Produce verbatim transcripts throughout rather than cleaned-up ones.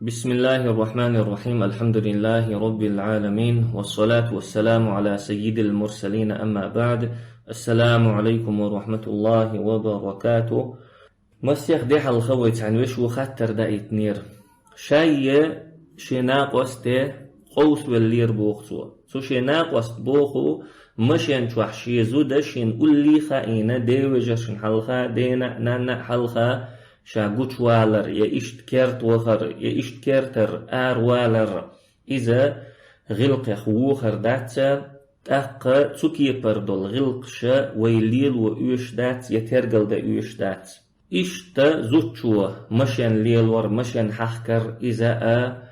بسم الله الرحمن الرحيم. الحمد لله رب العالمين. والصلاة والسلام على سيد المرسلين. أما بعد. السلام عليكم ورحمة الله وبركاته. Масех де хьалха вай цхьан вешо хаттар даийтинера. Шайе шен накъосте къовсавеллера боху цо. Цу шен накъост боху, машен чохь шен зуда шен уллий хаийна, девежаршна хьалха, дена а, нанна а хьалха, ша гучувалар, я иштта керта вахар, я иштта кертара аравалар. Иза гӀиллакхех вохар дац, тӀаккха цу кепара долу гӀиллакхаш вай лело оьшуш дац, я тергал дан оьшуш дац. Иштта зудчо машен лелор, машен хьахкар, иза а,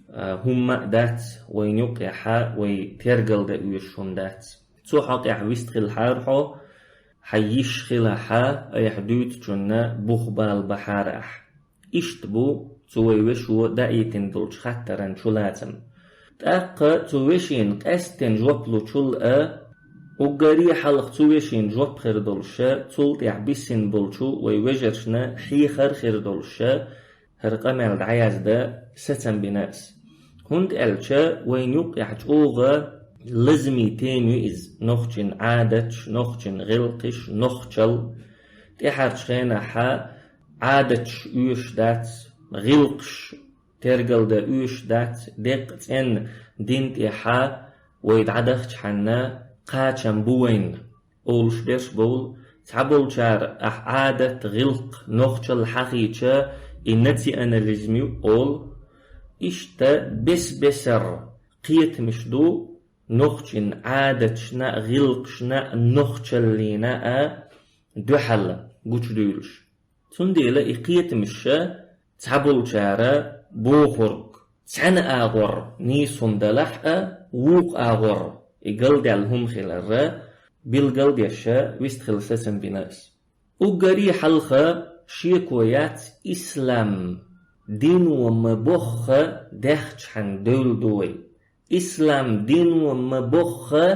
а, хӀумма а дац, вайна юккъехь вай тергал дан оьшуш хӀума дац. Цу хьокъехь вистхилахьара хьо, хьан йиш хилахь, айхьа дуьйцучунна бух бала бахьара ахь. Иштта бу цу вай вешо даийтина долчу хаттаран чулацам. ТӀаккха цу вешина къаьсттина жоп лучул а, уггаре хьалха цу вешина жоп хир долуш а, цул тӀаьхьа бисина болчу вай вежаршна хьехар хир долуш а, хӀара къамел дӀаяздан сацам бина ас. ХӀунда аьлча вайна юккъехь чӀогӀа лазамий тема ю иза: нохчийн Ӏадаташ, нохчийн гӀиллакхаш, нохчалла. ТӀаьхьарчу хенахь Ӏадаташ оьшуш дац, гӀиллакхаш тергал дан оьшуш дац, деккъа цӀенна дин тӀехь вай дӀадахчахьана кхачам бу вайна, олуш берш бовлу. Цхьаболчара ахь Ӏадат, гӀиллакх, нохчалла хьахийча, и национализм ю олу. Иштта бес-бесара кхетамаш ду нохчийн Ӏадаташна а, гӀиллакхашна а, нохчаллина а дуьхьал гучудуьйлуш. Цундела и кхетамаш цхьаболчара бохург цхьана агӀор нийса хӀума далахь а, вукху агӀор и галдаьлла хӀума хиларра билгал деш вистхила сацам бина ас. Уггаре хьалха шеко яц, ислам дино ма бохха даьхчахьана девлла ду вай. Ислам дино ма бохха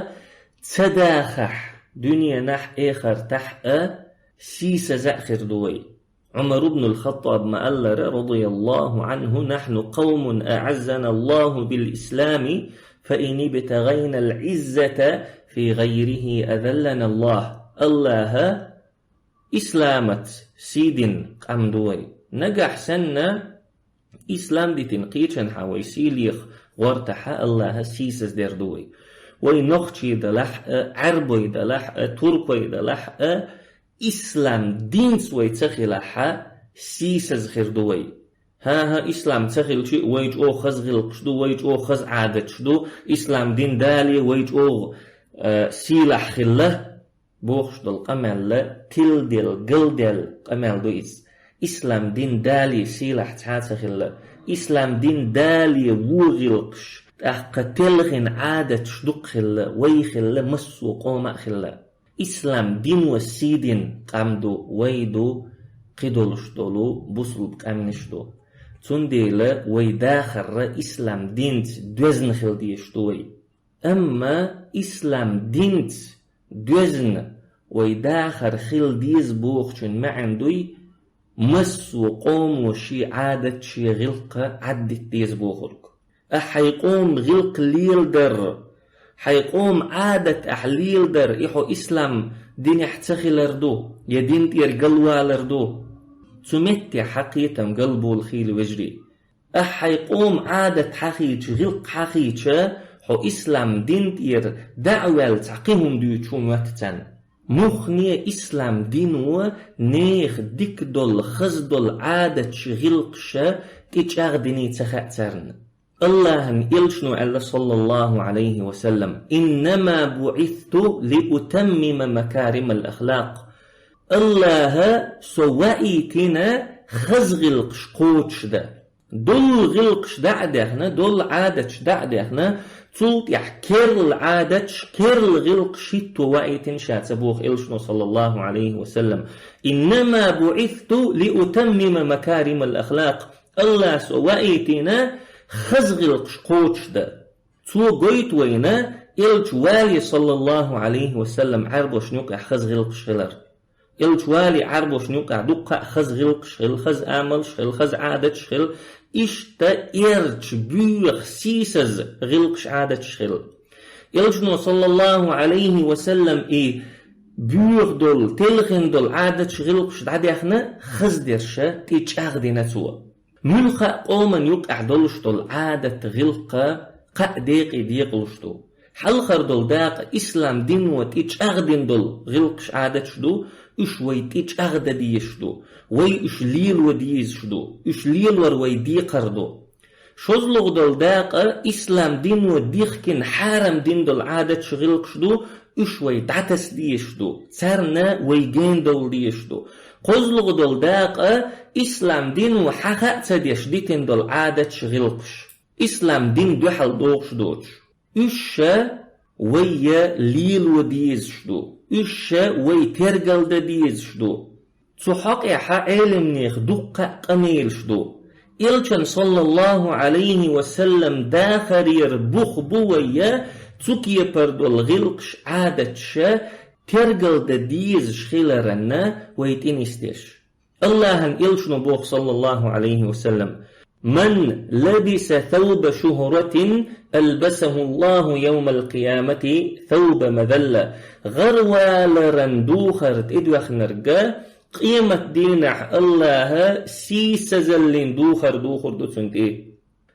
ца дахахь, дуьненахь, эхартахь а сийсаза а хир ду вай. Ӏумар ибн ал-Хаттаб ма-аллара, رضي الله عنه: نحن قوم أعزنا الله بالإسلام، فإن ابتغينا العزة في غيره أذلنا الله. АллахӀа исламаца сий дина къам ду вай. Нагахь санна ислам дитина кхечанхьа вай сий леха гӀортахь а, АллахӀа сийсаздер ду вай. Вай нохчий далахь а, Ӏаьрбой далахь а, туркой далахь а, ислам динца вай ца хилахь а, сийсаза хир ду вай. ХӀан-хӀа, ислам ца хилча а вай чӀогӀа хаза гӀиллакхаш ду, вай чӀогӀа хаза Ӏадаташ ду, ислам дин дале вай чӀогӀа, э, сийлахь хилла. Бохуш долу къамел тиладелла, галдаьлла къамел ду иза. Ислам дин дале сийлахь цхьа а ца хилла. Ислам дин дале вон гӀиллакхаш, тӀаккха телхина Ӏадаташ дукха хилла, вай хилла, массо а къома а хилла. Ислам дино сий дина къам ду, вай ду, кхидолуш долу бусулба къаьмнаш ду. Цундела вай дахарра ислам динца доьзна хила дезаш ду вай. Амма ислам динца доьзна вай дахар хила деза бохучун маьӀна дуй, массо а къомо шен Ӏадат, шен гӀиллакх Ӏаддита деза бохург. Ахь хьайн къоман гӀиллакх леладар, хьайн къоман Ӏадат ахь леладар, и хьо ислам динехь ца хилар ду, я дин тӀера галвалар ду. Цу меттехь хьан кхетам галболу хийла, вежарий. Ахь хьайн къоман Ӏадат хьахийча, гӀиллакх хьахийча, хьо ислам дин тӀера дӀа а ваьлла, цхьа кхин хӀума дуьйцуш ву моьтту царна. Муххале ислам дино нехан дика долу, хаза долу Ӏадаташ, гӀиллакхаш тӀе чӀагӀдиний ца хаьа царна. АллахӀан элчано аьлла, саллаллаху Ӏалайхи ва саллам: إنما بعثت لأتمم مكارم الأخلاق. АллахӀа со ваийтина хаза гӀиллакхаш кхочушдан. Долу гӀиллакхаш дӀа а даьхна, долу Ӏадаташ дӀа а даьхна, цул тӀаьхьа керла Ӏадаташ, керла гӀиллакхаш хӀитто ваийтина ша ца боху элчано, саллаллаху Ӏалайхи ва саллам. إنما بعثت لأتمم مكارم الأخلاق. АллахӀа со ваийтина хаза гӀиллакхаш кхочушдан. Цо гойту вайна, элча вале, саллаллаху Ӏалайхи ва саллам, Ӏаьрбошна юкъахь хаза гӀиллакхаш хилар. Элча вале, Ӏаьрбошна юкъахь дуккха а хаза гӀиллакхаш хила, хаза амалш хила, хаза Ӏадаташ хила, иштта эрча, боьха, сийсаза гӀиллакхаш, Ӏадаташ хила. Элчано, саллаллахӀу ӀалайхӀи ва саллам, и боьха долу, телхина долу Ӏадаташ, гӀиллакхаш дӀадаьхна, хаза дерш тӀечӀагӀдина цо. Муьлхха а къоман юкъахь долуш долу Ӏадат, гӀиллакх кхаа декъе декъалуш ду. Хьалхара долу дакъа ислам дино тӀечӀагӀдина долу гӀиллакхаш, Ӏадаташ ду, уьш вай тӀечӀагӀдан дезаш ду, вай уьш лело дезаш ду, уьш лелор вай декхар ду. ШозлагӀа долу дакъа ислам дино дихкина, хьарам дина долу Ӏадаташ, гӀиллакхаш ду, уьш вай дӀатаса дезаш ду, царна вай генадовла дезаш ду. КхозлагӀа долу дакъа ислам дино хьаха а ца деш дитина долу Ӏадаташ, гӀиллакхаш, ислам дина дуьхьал догӀуш доцуш. Уьш вай лело дезаш ду, уьш вай тергалдан дезаш ду. Цу хьокъехь Ӏеламнехан дуккха а къамелаш ду. Элчан, саллаллахӀу ӀалайхӀи ва саллам, дахарера бух бу вай цу кепара долу гӀиллакхаш, Ӏадаташ тергалдан дезаш хиларна вай тӀе нисдеш. АллахӀан Элчано боху, саллаллахӀу ӀалайхӀи ва саллам: «Ман лабиса савба шухӀратин, албасахӀу АллахӀу явмал-къиямати савба мазалла». ГӀарваларан духар тӀедоьхнарг, къематдийнахь АллахӀа сийсазаллин духар духур ду цунна тӀе.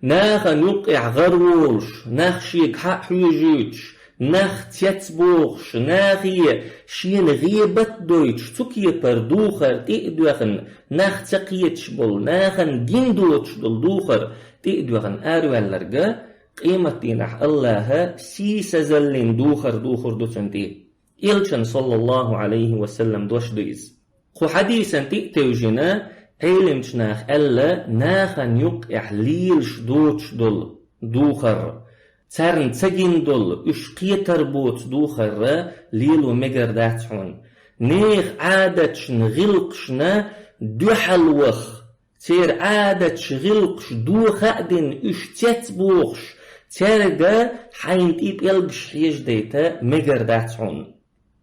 Нахана юккъехь гӀарволуш, нах шега хьа а хьоьжуьйтуш, нах цецбохуш, нахе шена гӀийбат а дойтуш, цу кепара духар тӀе а доьхна, нах ца кхеташ болу, нахана гина доцуш долу духар тӀе а доьхна араваьлларг, къематдийнахь АллахӀа сийсазаллин духар духур ду цунна тӀе. Элчан, саллаллахӀу ӀалайхӀи ва саллам, дош ду иза. Кху хьадисан тӀе а тевжина, Ӏеламчу наха аьлла, нахана юккъехь лелаш доцуш долу духар, царна ца гина долу, уьш кхетар боцу духар лело мегар дац хьуна. Нехан Ӏадаташна, гӀиллакхашна дуьхьал ваха, церан Ӏадаташ, гӀиллакхаш доха а дина, уьш цецбохуш, цаьрга хьайна тӀе пӀелгаш хьежадайта мегар дац хьуна.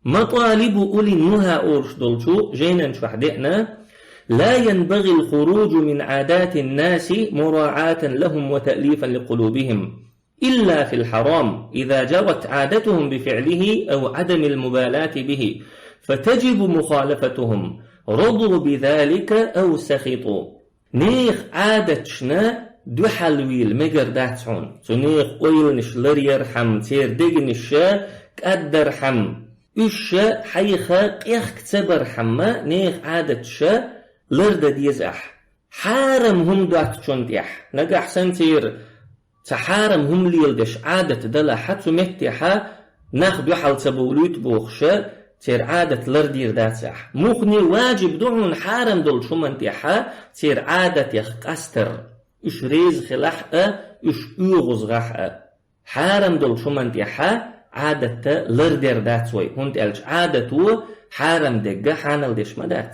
МатӀалибу улин-нухӀа олуш долчу жайнан чохь деана: «لا ينبغي الخروج من عادات الناس مراعاة لهم وتأليفا لقلوبهم، إلا في الحرام، إذا جرت عادتهم بفعله أو عدم المبالاة به، فتجب مخالفتهم، رضوا بذلك أو سخطوا». Нехан Ӏадаташна дуьхьал вийла мегар дац хьуна, цу нехан ойланаш ларъярхьама, церан дегнаш кӀаддархьама, уьш хьайх къехка ца бархьама, нехан Ӏадаташ лардан деза ахь. Хьарам хӀума доцучунна тӀехь, нагахь санна церан цхьа хьарам хӀума леладеш Ӏадат далахь, цу меттехь нах дуьхьал ца бовлуьйту бохуш, церан Ӏадат лардийр дац ахь. Муххале важиб ду хьуна хьарам долчу хӀуманна тӀехь церан Ӏадатех къастар, уьш реза хилахь а, уьш оьгӀазгӀахь а. Хьарам долчу хӀуманна тӀехь Ӏадат лардер дац вай, хӀунда аьлча Ӏадато хьарам дерг хьанал деш ма дац.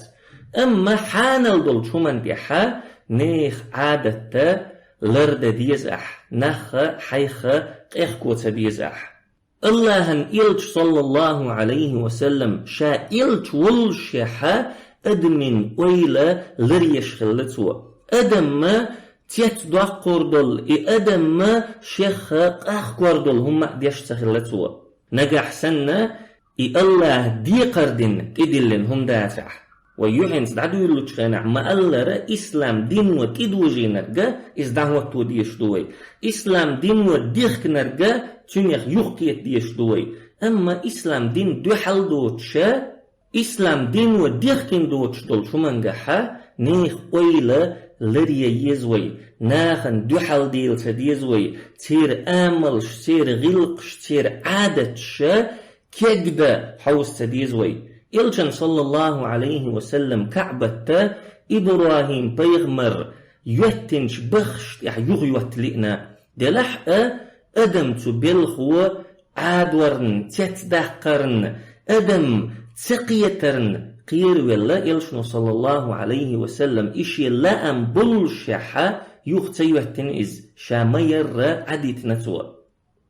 Амма хьанал долчу хӀуманна тӀехь нехан Ӏадат лардан деза ахь, нах хьайх къехко ца беза ахь. АллахӀан Элча, саллаллахӀу ӀалайхӀи ва саллам, ша Элча воллушехь, адамийн ойла ларъеш хилла цо. Адам цецдоккхур долу, и адам шех къахкор долу хӀума а деш ца хилла цо. Нагахь санна и АллахӀа декхар дина тӀедиллина хӀума дацахь, вай юьхьанца дӀадуьйлучу хенахь ма-аллара, ислам дино тӀедожийнарг иза дӀахӀотто дезаш ду вай. Ислам дино дихкинарг цуьнех юхакхета дезаш ду вай. Амма ислам дин дуьхьал доцуша, ислам дино дихкина доцуш долчу хӀумангахьа нехан ойла ларъе еза вай, нахана дуьхьал дела ца деза вай, церан амалш, церан гӀиллакхаш, церан Ӏадаташ кегда хьовса ца деза вай. Элчан, саллаллахӀу ӀалайхӀи ва саллам, КаӀбатта ИбрахӀим-пайхамар-йоьттинчу баххаш тӀехь юхайотталиъна. Делахь а, адам цу белхо Ӏадорна, цецдаккхарна, адам ца кхетарна кхеравелла Элчано, саллаллахӀу ӀалайхӀи ва саллам, и шен лаам боллушехьа юха ца йоьттина иза, ша ма-ярра Ӏадитина цо.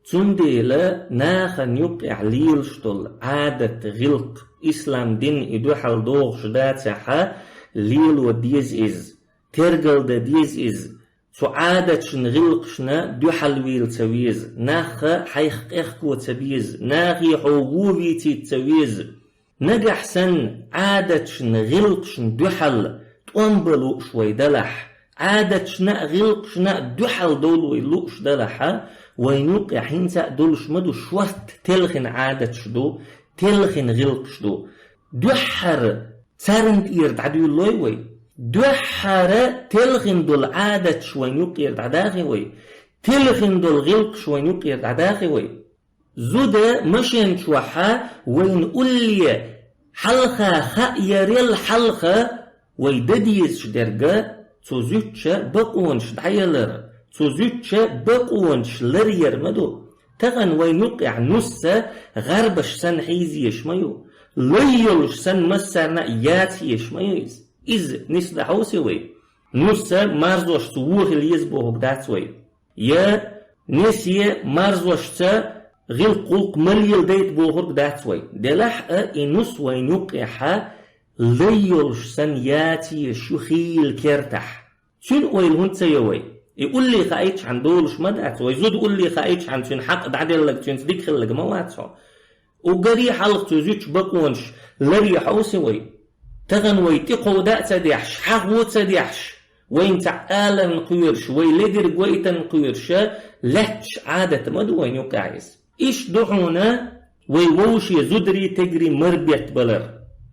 Цундела нахана юккъехь лелаш долу Ӏадат, гӀиллакх, ислам дин и дуьхьал догӀуш дацахьа, лело деза иза, тергалдан деза иза, цу Ӏадаташна, гӀиллакхашна дуьхьал вийла ца веза, нахха хьайх къехко ца беза, нахе хьо вон вийцийта ца веза. Нагахь санна Ӏадаташна, гӀиллакхашна дуьхьал тӀом бан лууш вай далахь, Ӏадаташна а, гӀиллакхашна а дуьхьал довла вай лууш далахь, вайна юкъе хӀинца а долуш ма ду, шортта телхина Ӏадаташ ду, телхина гӀиллакхаш ду. Дуьххьара царна тӀера дӀадуьйлалой вай? Дуьххьара телхина долу Ӏадаташ вайна юкъера дӀадахьий вай? Телхина долу гӀиллакхаш вайна юкъера дӀадахьий вай? Зуда машен чохь вайна улле хьалха хаа ярал хьалха вай дан дезаш дерг цу зуьтча бакъонаш дӀаялар, цу зуьтча бакъонаш ларъяр ма ду. Тахана вайна юкъехь нус а гӀарбаш санна хьийза езаш ма ю, лай йолуш санна массарна а яца езаш ма ю иза. Иза нисдан хьовсий вай? Нус а марзошца вон хила еза бохург дац вай. Я несе марзошца гӀиллакх-гӀуллакх ма леладайта бохург дац вай. Делахь а и нус вайна юкъехь лай йолуш санна яца езаш ю хийла кертахь. Цуьнан ойла хӀунда ца йо вай? И улле хаийтчхьана долуш ма дац. Вай зуда улле хаийтчхьана цуьнан хьакъ дӀаделларг, цуьнца дика хилларг ма вац хьо. Уггаре хьалха цу зуьтча бакъонаш ларъян хьовсий вай? Тахана вай тӀекховда а ца дехьаш, хьахо а ца дехьаш, вайна цхьаъ аларна кхоьруш, вай ледерг вайтарна кхоьруш лаьтташ Ӏадат ма ду вайна юкъахь иза. Иштта ду хьуна вай вовше зударий, тегарий марбетта балар.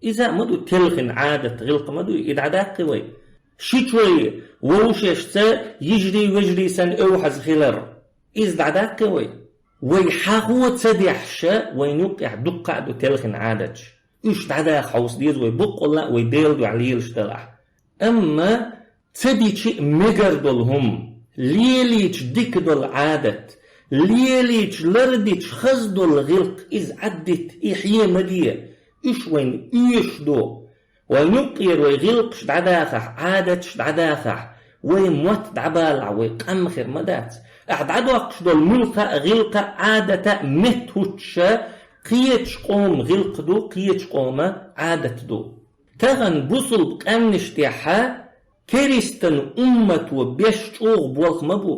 Иза а ма ду, телхина Ӏадат, гӀиллакх ма ду, и дӀадаккхий вай? Шичой вовшашца йижарий, вежарий санна эвхьаза хилар. Иза дӀадаккхий вай? Вай хьахо ца дехьаш, вайна юкъехь дуккха а ду телхина Ӏадаташ. Уьш дӀадаха хьовса деза вай, боккъалла а вай Делан дуьхьа лелаш далахь. Амма ца дича а мегар долу хӀума, лелийча дика долу Ӏадат, лелийча лардича хаза долу гӀиллакх, иза Ӏаддитта, и хье ма де. Уьш вайна оьшуш ду. Вайна юккъера вай гӀиллакхаш дӀадахахь, Ӏадаташ дӀадахахь, вай мотт дӀабалахь, вай къам хир ма дац. Ахьа дӀадоккхуш долу муьлхха а гӀиллакха а, Ӏадата а метта хӀуттуш, кхечу къоман гӀиллакх ду, кхечу къоман Ӏадат ду. Тахана бусулба къаьмнаш тӀехь керистан уммато беш чӀогӀа болх ма бу.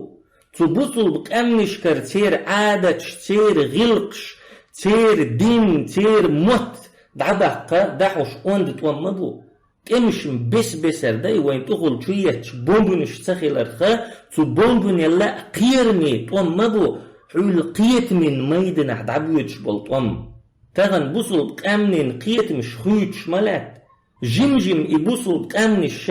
Цу бусулба къаьмнашкара церан Ӏадаташ, церан гӀиллакхаш, церан дин, церан мотт дӀабаккха дӀахьуш онда тӀом ма бу. ТӀемаш бес-бесара дай, вайн тӀехула чу етташ бомбанаш ца хиларх, цу бомбанел а кхераме тӀом ма бу, хьуьлла кхетамийн майданахь дӀабоьдуш болу тӀом. Тахана бусулба къаьмнийн кхетамаш хуьйцуш ма лаьтта. Жим-жим и бусулба къаьмнаш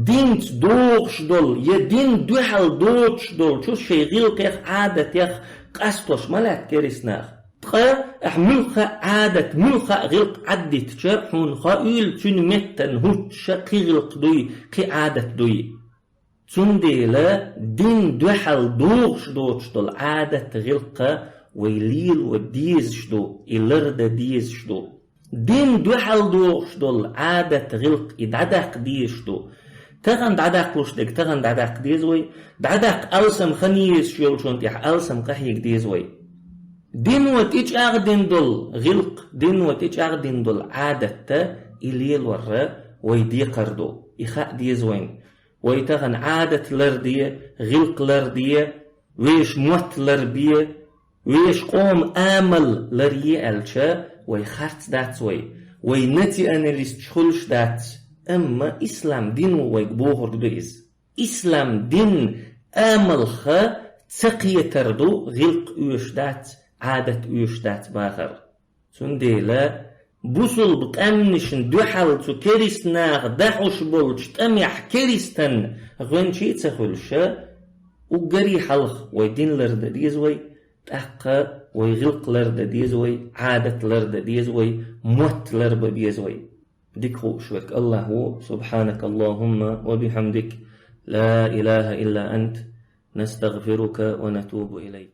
динца догӀуш долу я дин дуьхьал доцуш долчу шайн гӀиллакхех, Ӏадатех къастош ма лаьтта керист нах. Ткъа ахьа муьлхха а Ӏадат, муьлхха а гӀиллакх Ӏаддитча, хьуна хоийла, цуьнан меттана хӀуттуш кхин гӀиллакх дуй, кхин Ӏадат дуй. Цундела дин дуьхьал догӀуш доцуш долу Ӏадат, гӀиллакх вай лело дезаш ду, и лардан дезаш ду. Дин дуьхьал догӀуш долу Ӏадат, гӀиллакх и дӀадаккха дезаш ду. Тахана дӀадаккхалуш дерг тахана дӀадаккха деза вай, дӀадаккха алсам хан езаш йолчунна тӀехь алсам къахьега деза вай. Дино тӀечӀагӀдина долу гӀиллакх, дино тӀечӀагӀдина долу Ӏадат и лелор вай декхар ду, и хаа деза вайна. Вай тахана Ӏадат ларде, гӀиллакх ларде, вешан мотт ларбе, вешан къоман амал ларъе аьлча, вай харц дац вай, вай националисташ хуьлуш дац, амма ислам дино вайга бохург ду иза. Ислам дин амалх ца кхетар ду гӀиллакх оьшуш дац, Ӏадат оьшуш дац бахар. Цундела бусулба къаьмнашна дуьхьал цу керист наха дахьуш болчу тӀамехь керистан гӀоьнчий а ца хуьлуш, уггаре хьалха вай дин лардан деза вай, тӀаккха вай гӀиллакх лардан деза вай, Ӏадат лардан деза вай, мотт ларбан беза вай. Дика хууш верг АллахӀ ву. سبحانك اللهم وبحمدك، لا إله إلا أنت، نستغفرك ونتوب إليك.